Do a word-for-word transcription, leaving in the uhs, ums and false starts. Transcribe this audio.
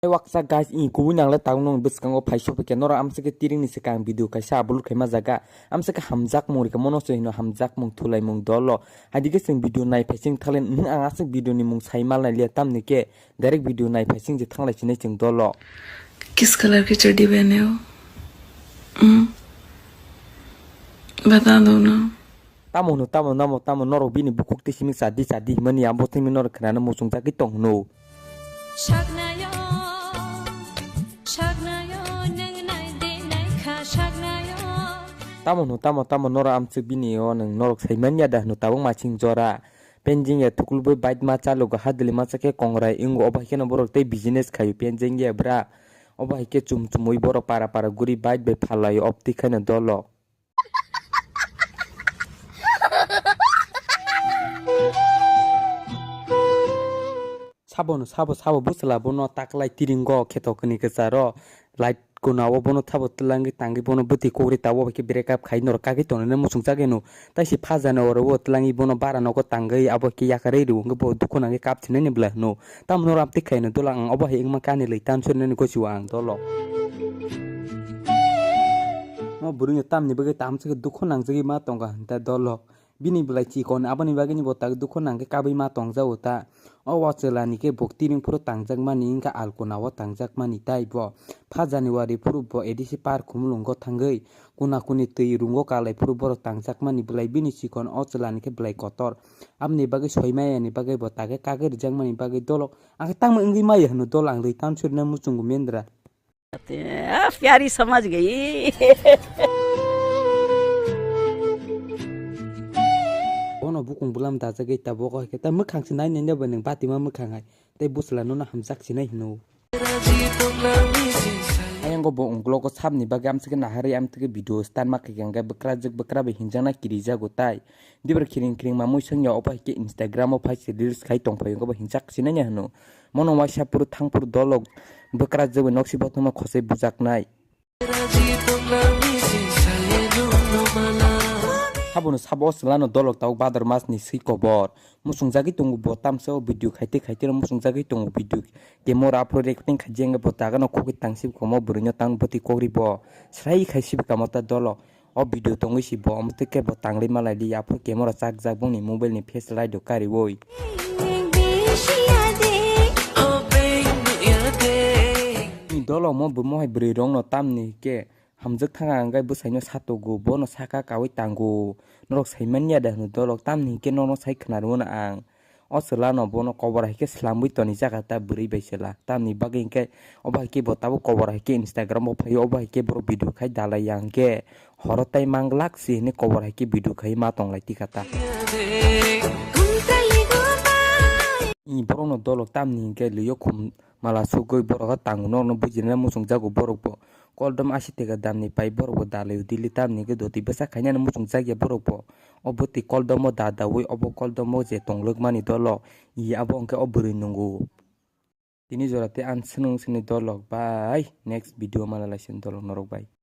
Waksa guys, i kubui nangle tang nung bwskango phai sopike norok amsike tiringni swkang video kaisa upload khaima jaga. Amsike hamjakmung rikha mono se hino hamjakmung thulaimung dolo. Haidike chwng video nai phaising thalen, ang aswk video ni mung sai malnai liya tamni ke direct video nai phaising je thanglai sinai chwng dolo. किस कलर की चड्डी पहने हो? हम्म? बता दो ना। Tamo hwno, tamo namo, tamo norok bini bukhuk tei simi chadi chadi himani abo thwngwi norok khwnana muchungjagwi tong hwno. Saknayo, saknayo, nwng nai de nai kha saknayo. Tamo hwno, tamo, tamo norok amchwk bini o nwng norok saimanya da hwno tabuk maching jora. Penjing ya thuklubui bike ma chalogo hadili masa khe kongrai wngo obo hai kheno borok tei business khaio penjing ya bra. Obo hai khe chum chumui borok para para guri bike bai phalai opti khaino dolo. Sabono sabo sabo bwsla bono taklai tiringo kheto kani kwcharo light kuna o bono thabo twlangwi tangwi bono bwtwi kukri tabuk bai khe break up khai norok kagwi tonwi muchungjagwi no. Tai se phajani oro o twlangwi bono bara nogo tangwi abo khe yakarwi rw hwnkhe bo dukhu nangwi kap sinani bwla hwno. Tamo norok amtwi khaino dolo ang obo hai wngma kani lwi tan surinani gosi o ang dolo. Mo bwrwino tamni bagwi tamsukhe dukhu nangjagwi ma tongkha hwnta dolo. Bini bwlai chikon aboni bagwino bo tak dukhu nangkhe kabwi ma tongjago ta. O o chwlani khe bokti ring phuru tangjakmani wngkha alkuna o tangjakmani tai bo. Pha January phuru bo A D C park khumulwngo thangwi kuna kuni twi rungo kalai phuru borok tangjakmani bwlai bini chikon o chwlani khe bwlai kotor. Aboni bagwi soimayani bagwi bo takhe kagwi rwjakmani bagwi dolo ang khe tangma wngwi maya hwno dolo ang rwi tan surina muchungo mendra. आ, प्यारी समझ गई। Bono bukung bulam dajagwi tabuk hai khe ta mwkhang se nai nai ba nwng batima mwkhang hai tei bwsla nono hamjak sinai hino. Ayang go bo ungklogo sabni bagwi amsike naharwi amtike video stan ma khe hwnkhe bwkrajwk bwkra bai hinjakna kirijago tai. Dibra khiring khiring mamui swngya obo hai khe Instagram o phai se reels khai tongphai wngkhe bo hinjak sinai hino. Mono waisa phuru thangphuru dolok bwkrajwk bai noksi bothoma khosai bujaknai. Sabono sabo o chwlano dolok tabuk Bhador masni swi kobor. Muchungjagwi tongo bo tamsa o video khaite khaite no muchungjagwi tongo video. Camera aphuru recording khaijak wngkhe bo tagano khogwi tangsi komo bwrwino tang bwtwi kogri bo. Srai khai sibi kamo ta dolok. O video tongwi si bo omo twi khe bo tanglai malai li aphuru camera chak jak bongni mobile ni face light rok kariwi. Ni dolo mo bo mohai bwrwi rok no tamni khe hamjak thanga hwnkhe bwsaino satogo bono saka kawi tango norok saimanya da hwno dolok tamni hwnkhe nono sai khwna rwno ang. O chwla no bono kobor hai khe swlamwi toni jaga ta bwrwi bai chwla. Tamni bagwi hwnkhe obo hai khe bo tabuk kobor hai khe Instagram o phaio, obo hai khe borok video khai dalai ya hwnkhe horo tai mang glak si hwnwi kobor hai khe video khai ma tong lai tikha ta. Borok no dolok tamni hwnkhe lwio khum mala sugwi borok o tango norok no bujinai muchung jago borok bo. Koldom asi tega damni pai borok bo dalai o dili tamni hwnkhe doti bwsa khainani muchung jakya borok bo. O bwtwi koldomo da dawi obo koldomo je tonglwkmani dolo, i abo hwnkhe o bwrwi nungo. Tini jora tei ang swnung sini dolok bai next video mana laisini dolok norok bai.